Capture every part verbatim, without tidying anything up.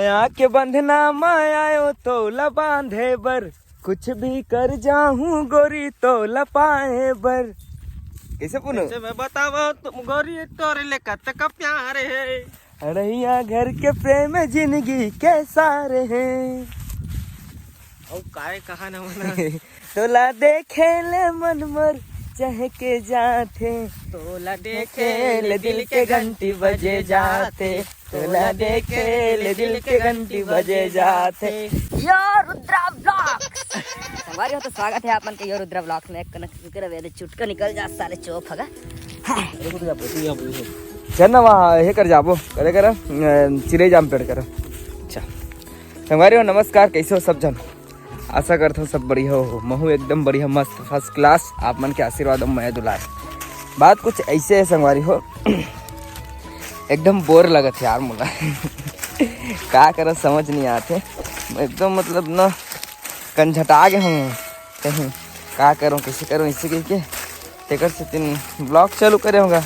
आके बंधना माया ओ तोला बांधे बर, कुछ भी कर जाहूं गोरी तोला पाए बर। कैसे पुनू? कैसे मैं बतावं तुम गोरी, तोरे ले कतका प्यार हे। अड़हिया घर के प्रेम जिंदगी के सार हे। अउ काय कहा न होना। तोला देखे ले मन मोर चहके जाथे। तोला देखे ले दिल के घंटी बजे जाथे। तोला देखे ले दिल के घंटी बजे जाथे। यो रुद्रा ब्लॉग। संगवारी हो, तो स्वागत है आप मन के यो रुद्रा ब्लॉग में। एक कनक चुके रहे, चुटका निकल जा साले चोप हगा। चल ना, वहाँ ये कर जाबो, करे कर, अ, चिरई जाम पेड़ कर। अच्छा, संगवारी हो, नमस्कार, कैसे हो सब जन? आशा करथों सब बढ़िया हो, महू एकदम बढ़िया, मस्त, फर्स्ट क्लास, आप मन के आशीर्वाद अउ मया दुलार। बात कुछ ऐसे है संगवारी हो, एकदम बोर लगत है यार मोला। का करत समझ नहीं आते, एकदम मतलब ना कंझटा गए हूँ कहीं, का करूँ, कैसे करूँ, इसे कह के तेकर सेती ब्लॉग चालू करे होगा।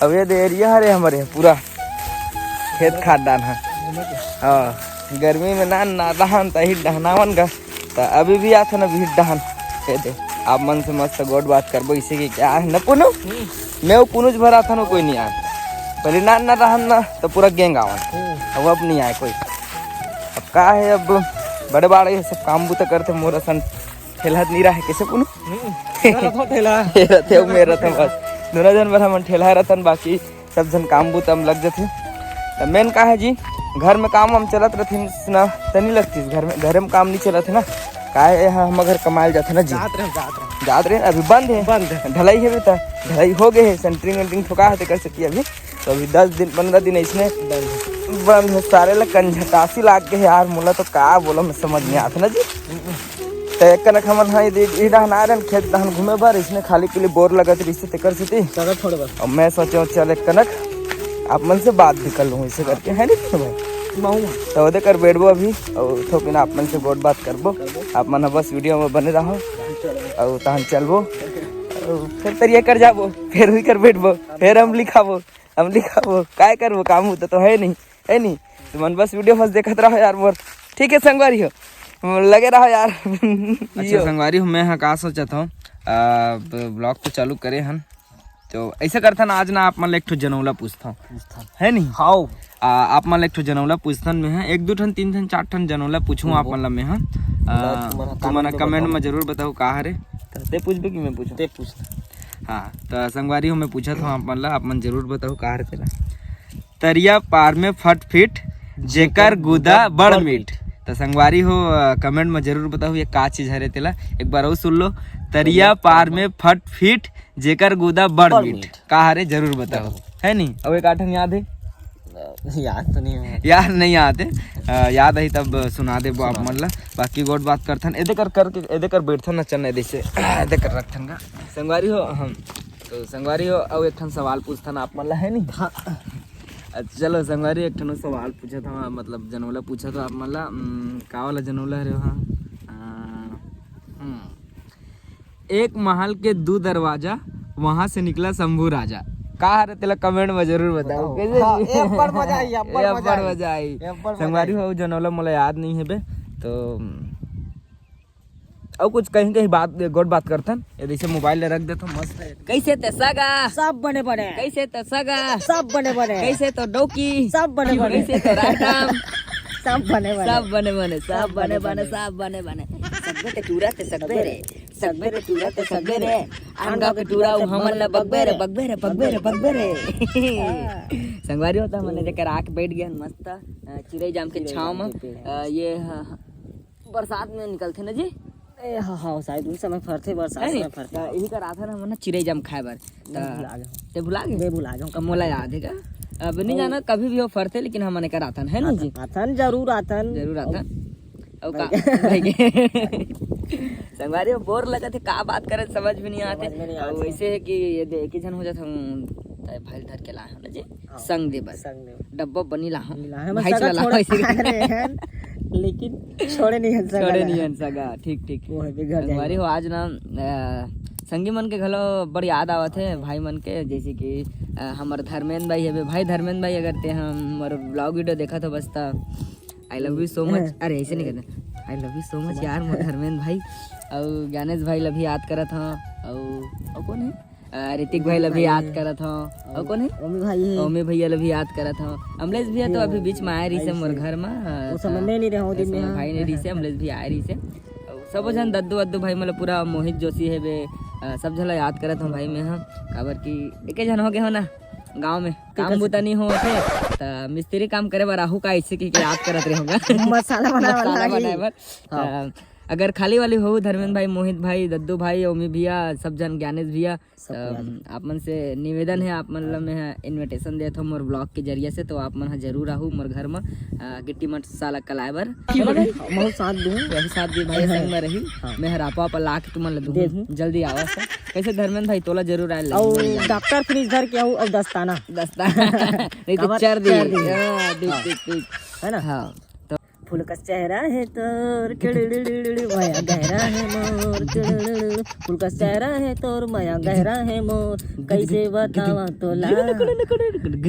अब ये दे एरिया हरे हमर, ये पूरा खेत खार डाहन ह। हाँ, गर्मी में ना, ना रहन त ही डहनावन गा। त अभी भी आथन अभी डहन। ये दे, आप मन से मस्त गोठ बात करबो, इसे कि क्या है न पुनू? मैं वो पुनुज भर आथन, वो कोई नहीं आए। पहले ना, ना रहन ना, तो पूरा गैंग आवन। अब, अब नहीं आए कोई। अब का है, अब बड़े बाड़े ये सब काम बूता करते, मोर असन ठेलहा नहीं रहे, कैसे पुनू? हम्म, मेरा तो ठेला। मेरा थे, मेरा था बस। दोनों जन बर हमन ठेलहा रतन, बाकी सब जन काम बूता में लग जथे। त मेन का है जी, घर में काम वाम चलत रथे ना, त नहीं लगतीस घर में, घर में काम नहीं चलत है ना, काहे यहाँ हम घर कमाए ल जाथे ना जी। जात रहे, जात रहे। जात रहे, अभी बंद है। बंद है। ढलाई है बेटा, ढलाई हो गए है, सेंटरिंग वेंटरिंग ठोका है, तेकर सेती अभी, तो अभी दस दिन, पन्द्रह दिन इसने बंद। बंद है। सारे ला कंझटासी लाग गए यार, मोला तो का बोला मैं समझ नहीं आता ना जी। तो एक कनक हमन हा इधर, इधर डहन आ रहे खेत डहन घूमे बर, इसने खाली पीली बोर लगत रही से तेकर सेती। चलो थोड़े बस। और मैं सोचे हूँ चल एक कनक आप मन से बात भी कर लूँ, इसे करके है नहीं भाई। महू। तो ओदे कर बैठबो अभी और थोकिन आप मन से गोठ बात करबो। करबो। आप मन बस वीडियो में बने रहो चलो। और तहन चलबो और फिर तरिया कर जाबो, फिर हुई कर बैठबो, फिर हम लिखाबो, हम लिखाबो, काय करबो, काम होता तो है नहीं, है नहीं। तुमन बस वीडियो बस देखत रहो यार मोर, ठीक है संगवारी हो, लगे रहो यार। अच्छा यो। संगवारी हो, मैं हा का सोचत हूँ, ब्लॉग तो चालू करे हन, तो ऐसे करथन आज ना आप मन ले एक ठो जनौला पूछथन, पूछथन। है नहीं? हाओ। आ, आप मन ले एक ठो जनौला पूछथन मैं हा, एक दो ठन, तीन ठन, चार ठन जनौला पूछूं आप पूछबो। मन ला मैं हा। आ, तुमन हा तुमन हा comment में कमेंट बताओ। में जरूर बताओ का हरे। त ते पूछबे कि मैं पूछूं? ते पूछ। हाँ, त संगवारी हो, मैं पूछत हूँ आप मन ला, आप मन जरूर बताओ का हरे तेला। तरिया पार में फट फिट जेकर गुदा बड़ मीठ। त संगवारी हो, अ, कमेंट में जरूर बताओ ये का चीज हरे तेला। एक बार और सुन लो, तरिया पार में फट फिट जेकर गुदा बड़ बड़ मीठ। मीठ। का हरे जरूर बताओ, बताओ। है नहीं? अब एक आठन याद है? याद तो नहीं है। याद नहीं आते, अ, याद आई तब सुना देबो आप सुना। मन ला। बाकी गोठ बात करथन, एदे कर करके, एदे कर बैठथन ना चन्ना, एदे से, एदे कर रखथन का। संगवारी हो, हम, तो संगवारी हो, अउ एक ठन सवाल पूछथन आप मन ला, है नहीं? हाँ। अच्छा, चलो संगवारी, एक ठन सवाल पूछत हूँ, मतलब जनौला पूछत हूँ आप मन ला, उम, का वाला जनौला हरे वहाँ? अ, हम्म। एक महल के दू दरवाजा, वहां से निकला शंभू राजा। का हरे तेला कमेंट में जरूर बताओ। बताओ। कैसे हाँ, जी? ए अब्बड़ मजा आई, अब्बड़ ए मजा अब्बड़ आई। मजा आई। ए अब्बड़ मजा संगवारी आई। हो, जनौला मोला याद नहीं है बे, तो अउ कुछ कहीं कहीं बात, गोठ बात करथन। ये जैसे मोबाइल ले रख देथन, मस्त है। कैसे ते सगा? सब बने बने। कैसे ते सगा? सब बने बने। कैसे तो डौकी? सब बने बने। कैसे तो रायताम? सब बने बने। सब बने बने, सब बने बने, सब बने बने। सगबे ते टूरा ते सगबे रे। सगबे रे टूरा ते सगबे रे। आन गाँव के टूरा उ हमन ला बगबे रे, बगबे रे, बगबे रे, बगबे रे। हाँ। संगवारी हो, त हमन जेकर आके बैठ गए हन मस्त, अ, चिरई जाम के चिरई छाँव जाम म। के पेड़। अ, ये ह-, ह-, बरसात में निकलथे ना जी? ए, हाँ, हाँ, शायद उस समय फरथे, बरसात है नी? समय फरथे। त इही कर आथन हमन ना चिरई जाम खाए बर। त मैं भुला गया हूँ। ते भुला गे? मैं भुला गया हूँ। मोला याद है का? अब नहीं हाँ। जाना, कभी भी हो फरथे, लेकिन हमन एकर आथन, है ना जी? आथन, जरूर आथन। जरूर आथन। अउ का? भाई। भाई के। संगवारी हो, बोर लगत है, का बात करे समझ में नहीं आते। समझ में नहीं अउ आते। वैसे है कि ये दे, एक ही जन हो जात हम, ताए भाई धर के लाए हो ना जी? हाँ। संग दे बस। संग दे। डब्बा बनी ला हो। मिला है, भाई बस चला सगा ला छोड़े वैसे। आ रहे हैं, लेकिन छोड़े नहीं हन सगा छोड़े ला। नहीं हन सगा, ठीक, ठीक। वो है, बिगड़ जाएगा। संगवारी हो, आज ना, अ, संगी मन के घलो बड़ याद आवत है, भाई मन के, जैसे कि, अ, हमर धर्मेंद्र भाई है, भाई धर्मेंद्र भाई, अगर ते हमर vlog video देखत हो बस त I love you so much। अरे, ऐसे नहीं कहते। I love you so much यार, मोर धर्मेंद्र भाई। अउ ज्ञानेश भाई ला भी याद करत हव। अउ, अउ कौन है? अ, ऋतिक भाई ला भी याद करत हव। अउ कौन है? ओमी भाई है। ओमी भैया ला भी याद करत हव। अमलेश भैया तो अभी बीच में आए रहिसे मोर घर में, अ, वो समय मैं नहीं रहे हूँ दिन में, समय हाँ। भाई नहीं रहिसे, अमलेश भी आए रहिसे। अउ सबो झन, दद्दू वद्दू भाई, मतलब पूरा मोहित जोशी है बे, अ, सब झन ला याद करत हव भाई मैं, हाँ। काबर कि एके झन हो गए हो ना गाँव में, काम बूता नहीं होवत हे, त मिस्त्री काम करे बर आहू का, ऐसे कहिके याद करत रहे होगा। मसाला बनाए बर मसाला लागी। बनाए बर। हाँ। त अगर खाली वाली हो, धर्मेंद्र भाई, मोहित भाई, दद्दू भाई, ओमी भैया, सब झन, ज्ञानेश भैया, सब त याद। आप मन से निवेदन है, आप मन ला मैं invitation देत हव मोर vlog के जरिए से, तो आप मन ह जरूर आहू मोर घर म, अ, गिट्टी मसाला कलाए बर। है ना भाई? महू साथ दूँ। यही साथ दी भाई, संग में रही। हाँ। मैं हर आपा आपा ला के तुमन ला दे दूँ। दूँ। जल्दी आवा सा। कैसे धर्मेंद्र भाई, तोला जरूर आए अउ लगही। डॉक्टर फिनिश धर के आऊ, अउ दस्ताना। दस्ताना। नहीं तो काबर चर दी। चर दी। हाँ, ठीक, हाँ। ठीक, ठीक। है ना? हाँ। तो फूल का चेहरा है तोर, मया गहरा है मोर, फूल का चेहरा है तोर, मया गहरा है मोर, कैसे बतावा तोला।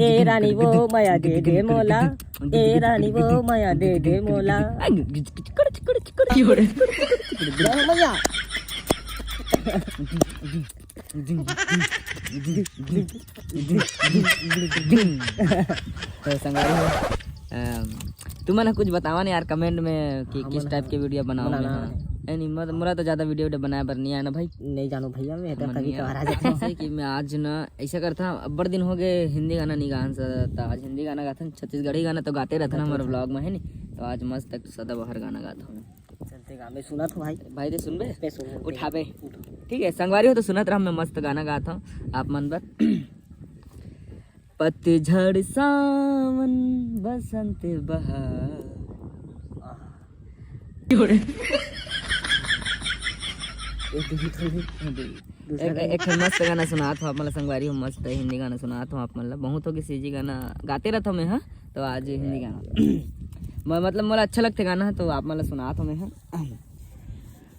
ए रानी वो मया दे दे मोला, ए रानी वो मया दे दे मोला। जय हो मैया। तो संगवारी हो, अम, तुमन ह कुछ बतावा ना यार comment में कि हमन किस type ह के video बनाओ बनाना मैं, हाँ। है। नहीं, मत-, मोला तो ज्यादा video video बनाए बर नहीं आना भाई। नहीं जानो भैया, मैं तो हमन कभी नहीं कभार आ आना। जाता हूँ। जैसे कि मैं आज ना ऐसा करता, अब्बड़ दिन हो गए हिंदी गाना नहीं गान सा, त आज हिंदी गाना गाथन। छत्तीसगढ़ी गाना तो गाते रहथन हमर vlog में, है नी? तो आज मस्त एक सदाबहार गाना गाथन। चलते गा, मैं सुनत हूँ भाई। भाई रे सुनबे? मैं सुनूँ। उठाबे। ठीक है, संगवारी हो तो सुनत रहा, मैं मस्त गाना गात हूँ आप मन बर। पतझड़ सावन बसंत बहार। एक, एक ठन मस्त गाना सुनात हूँ आप मन ला संगवारी हो, मस्त हिंदी गाना सुनात हूँ आप मन ला। बहुत हो गए सीजी गाना गाते रहता हूँ मैं, हाँ, तो आज हिंदी गाना मैं, मतलब मोला अच्छा लगते गाना है, तो आप मन ला सुनात हूँ मैं, हाँ।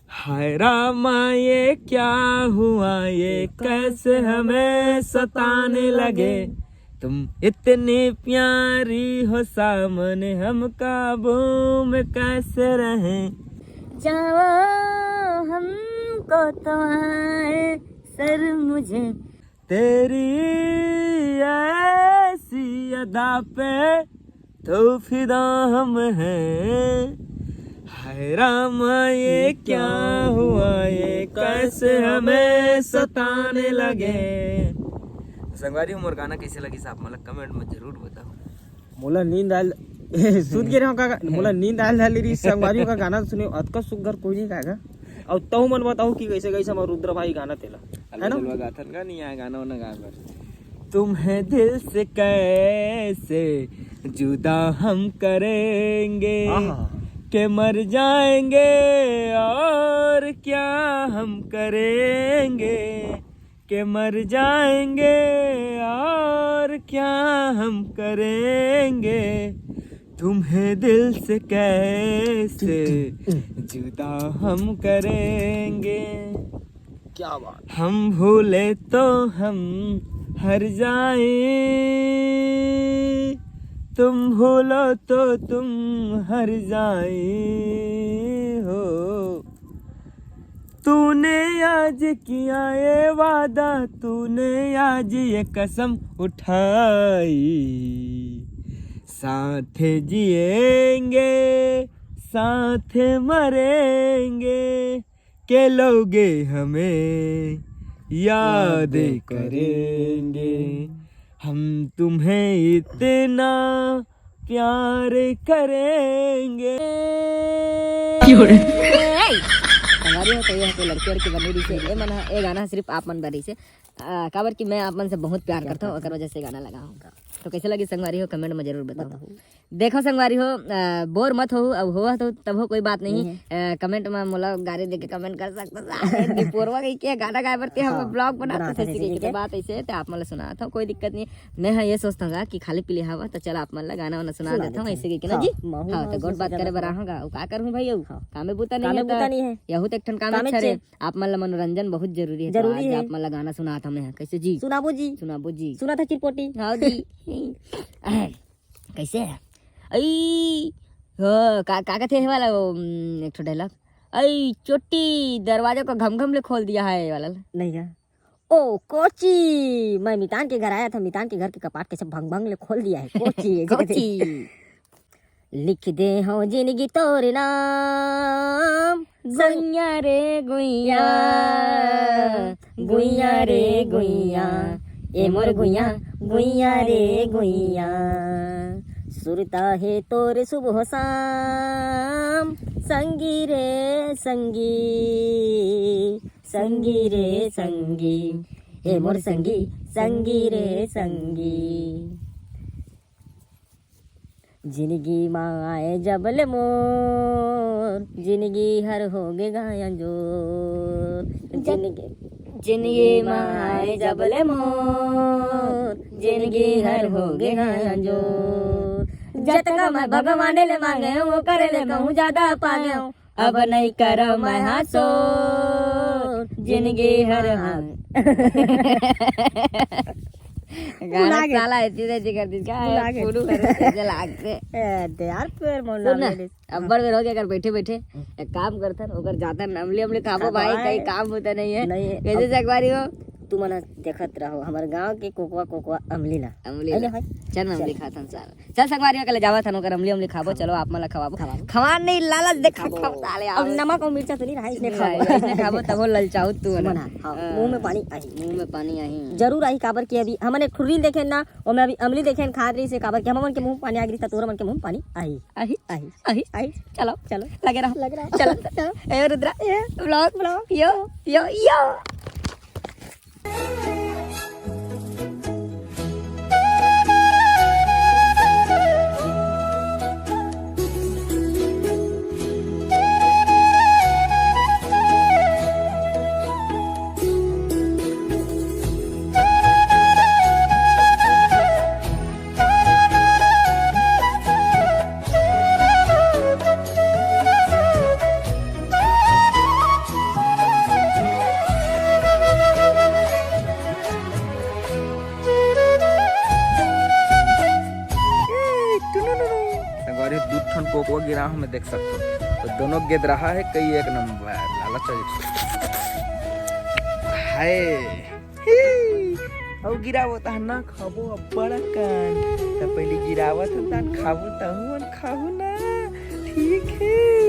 हाय रामा, ये क्या हुआ, ये कैसे हमें सताने लगे। तुम इतनी प्यारी हो सामने, हम काबू में कैसे रहें। जाओ, हमको तो आए सर मुझे। तेरी ऐसी अदा पे तो फिदा हम हैं। हाय रामा, ये क्या हुआ, ये कैसे हमें सताने लगे। संगवारी हो, मोर गाना कैसे लगिस, आप मन ला comment में जरूर बताओ। मोला नींद आयल, सुत गे रहो का? मोला नींद आयल धाली रही, संगवारी हो का गाना सुने, अतका सुग्घर कोई नहीं गाएगा। अब तहु मन बताओ कि कैसे, कैसे हमर रुद्र भाई गाना तेला, है ना? अलवा गाथन का नहीं आए गाना वाना गाए बर। तुम्हें दिल से कैसे जुदा हम करेंगे, आहा। के मर जाएंगे और क्या हम करेंगे, के मर जाएंगे और क्या हम करेंगे, तुम्हें दिल से कैसे जुदा हम करेंगे। क्या बात। हम भूले तो हम हर जाए, तुम भूलो तो तुम हर जाए हो। तूने आज किया ये वादा, तूने आज ये कसम उठाई, साथ जिएंगे, साथ मरेंगे, के लोगे हमें याद करेंगे, हम तुम्हें इतना प्यार करेंगे। संगवारी हो, तो ये कोई लड़की वड़की बनी रही से, ए मन ह, ए गाना सिर्फ आप मन बर रही से। आ, काबर कि मैं आप मन से बहुत प्यार करता हूँ, ओकर वजह से गाना लगा हूँ। तो कैसे लगी संगवारी हो, comment में जरूर बताओ। बताओ। देखो संगवारी हो, अ, बोर मत हो, अब हो तो तब हो, कोई बात नहीं। हम्म। अ, comment में मोला गारी देके comment कर सकता था। दिपोरवा कही के गाना गाए बर ते हम हाँ, vlog बनाते बनाते थे, हैं, सीखे ठीक के है। बात ऐसे है, तो आप मोला सुनात हो, कोई दिक्कत नहीं। मैं हाँ ये सोचता हूँ कि खाली पीली हवा, तो चल आप मन ला गाना वाना सुना सुना देता हूँ, देता ऐसे हूँ। कही के ना हाँ, जी। महू हाँ, तो हाँ, गोठ बात करे बर आहूँगा, का करूँ भाई, यहू हाँ। कामे बूता नहीं कामे है, बूता नहीं है। यहू तो एक ठन काम कामे अच्छा रे। आप मन ला मनोरंजन बहुत जरूरी है, तो जरूरी आज है। आप मन ला गाना सुनात हमें, कैसे जी? सुनाबो जी। सुनाबो जी। सुना था चिरपोटी। हाँ जी। कैसे है? ऐ हो, का, का कथे हे वाला वो, उम, एक ठो डायलॉग। "ऐ चोटी, दरवाजा को घम घम ले खोल दिया है" वाला। नहीं क्या? ओ कोची, मैं मितान के घर आया था, मितान के घर के कपाट कैसे भंग भंग ले खोल दिया है। कोची, ऐसे कथे। कोची। लिख दे हो जिंदगी तोर नाम, गुइया रे गुइया, गुइया रे गुइया, ए मोर गुइया, गुइया रे गुइया। सुरता हे तोर सुबह शाम, संगी रे संगी, संगी रे संगी, ए मोर संगी, संगी रे संगी। जिंदगी म आए जब ले मोर, जिंदगी हर होगे गा अंजोर। जिंदगी, जिंदगी म आए जब ले मोर, जिंदगी हर होगे गा अंजोर। जतका मैं भगवान ले मांगे हूँ, ओकर ले कहूँ ज्यादा पागे हूँ। अब नहीं करव मैं हा शोर, जिंदगी हर हाल। गाना भुला गे। साला ऐसी तैसी कर दी क्या? भुला गे। पूरू कर दे, ऐसे लागते। ए, दे यार, फिर मन सुन ना, लगे। अब्बड़ बेर हो गया, अगर बैठे बैठे एक काम करथन, ओकर जाथन, अमली अमली खाबो हाँ, भाई, भाई। कहीं काम होता नहीं है। नहीं है। कैसे अब संगवारी हो? तुमन ह देखत रहो हमर गांव के कोकवा कोकवा अमली ला। अमली अरे ला। भाई। चल ना, अमली चल। खाथन साला। चल संगवारी हो, कल जावत हन, ओकर अमली अमली खाबो। चलो, आप मन ला खवाबो। खवाबो। खवान नहीं, लालच देखा खाबो। खवा साले, अब आओ। नमक और मिर्चा तो नहीं रहा, इसने नहीं खाबो। रहा, इसने खाबो, तब वो ललचाओ तू मन। मन हा, हाँ, हाँ। मुंह में पानी आही। मुंह में पानी आही। जरूर आही, काबर कि अभी हमन एक ठो reel देखेन ना, ओमे अभी अमली देखेन खात रहिस हे, काबर कि हमन के मुंह में पानी आ गिस, त तोर मन के मुंह में पानी आही। आही, आही। आही। आही। चलो, चलो। लगे रहो। लगे रहो। चलो। चलो। ए रुद्रा, ए। Vlog, vlog। यो, यो, यो। संगवारी हो, दू ठन कोकवा गिरा हूँ मैं, देख सकथो। तो दोनों गेद रहा है कई एक नंबर। लाला चौक। हाय। ही। अउ गिरावत हन ना, खाबो अब्बड़ अकन। त पहिली गिरावत हन, तहन खाबो, तहू मन खाहू ना। ठीक हे।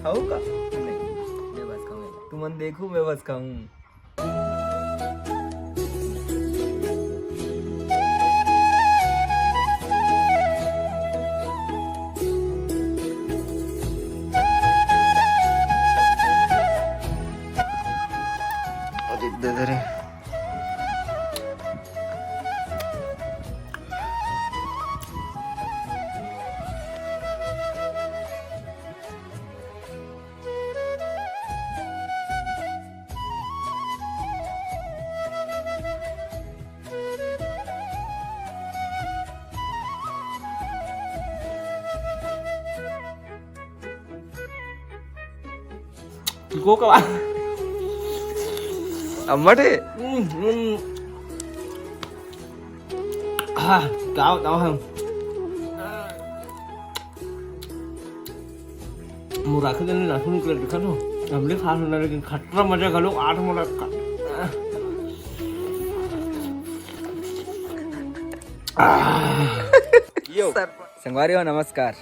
खाहू का? नहीं, मैं बस खाहूँ। तुमन देखू, मैं बस खाहूँ। अरे दे दे रे। ठीक हो का? अम्मट हे? हम्म, हम्म। हाँ, का बताओ हम? मुराखे देने राखू निकले, देखा तो हमले खास होना, लेकिन खतरा मजा घलो आठ मुराख का। यो। संगवारी हो, नमस्कार।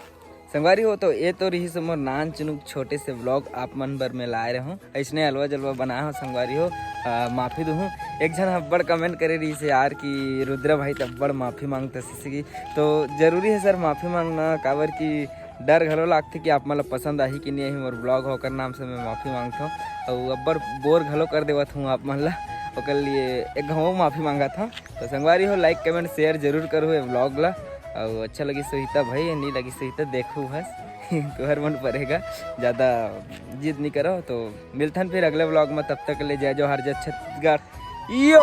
संगवारी हो, तो ए तो रहिस मोर नान चुनुक छोटे से vlog आप मन बर मैं लाए रहूं। अइसने अलवा जलवा बनाए हो संगवारी हो, आ, माफी दुहूं। एक झन अब्बड़ comment करे रहिस हे यार कि रुद्रा भाई त अब्बड़ माफी मांगत हस की, तो जरूरी हे सर माफी मांगना, काबर कि डर घलो लागथे कि आप मन ला पसंद आही कि नहीं आही मोर vlog, ओकर नाम से मैं माफी मांगथव। अउ अब्बड़ bore घलो कर देवत हूँ आप मन ला, ओकर लिए एक घाव माफी मांगत हव। तो संगवारी हो, like, comment, share जरूर करहू ए vlog ला। अउ अच्छा लगिस होही त भाई, नी लगिस होही त देखहू बस। तुहर मन परेगा, ज्यादा जिद नी करव। तो मिलथन फिर अगले vlog में, तब तक ले जय जोहार, जय छत्तीसगढ़। यो।